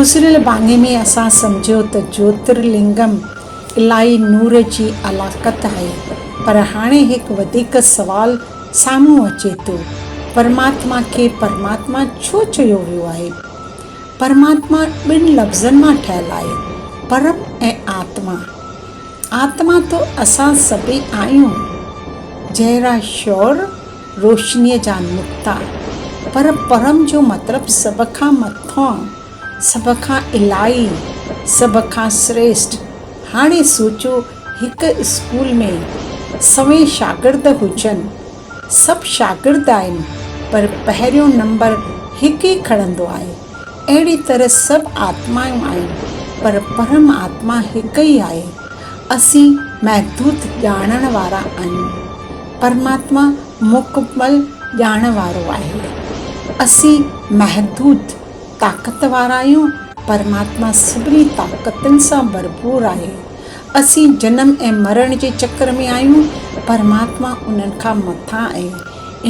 گذريل ڀاڱي ۾ اسان سمجهيو ته جيوترلنگم الاهي نور جي علاقت آهي، پر هاڻي هڪ وڌيڪ سوال سامهون اچي ٿو، پرماتما کي پرماتما ڇو چيو ويو آهي؟ پرماتما ٻن لفظن مان ٺهيل آهي، پرم ۽ آتما. آتما ته اسان سڀئي آهيون، جهڙا شعور روشنيء جا نقطا، پر پرم جو مطلب سڀ کان مٿانهون، سڀ کان الاهي، سڀ کان سريشٽ. هاڻي سوچو هڪ اسڪول ۾ سوين شاگرد هجن، سڀ شاگرد آهن پر پهريون نمبر هڪ ئي کڻندو آهي. اهڙي طرح سڀ آتمائون آهن پر پرم آتما هڪ ئي آهي. اسين محدود ڄاڻڻ وارا آهيون. پرماتما مڪمل ڄاڻ وارو آهي. اسين محدود طاقت وارا آهيون، پرماتما سڀني طاقتن سان ڀرپور آهي. اسين جنم ۽ مرڻ جي چڪر ۾ آهيون، پرماتما انهن کان مٿان آهي،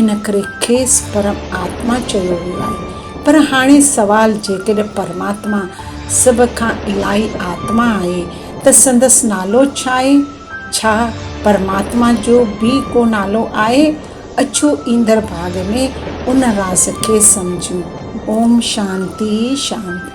ان ڪري کيس پرم آتما چيو ويو آهي. پر هاڻي سوال جيڪڏهن پرماتما سڀ کان الاهي آتما آهي ته سندس نالو ڇا آهي؟ ڇا پرماتما جو به ڪو نالو آهي؟ اچو ايندڙ ڀاڳ ۾ ان راز کي سمجهون. اوم شانتي شانتي.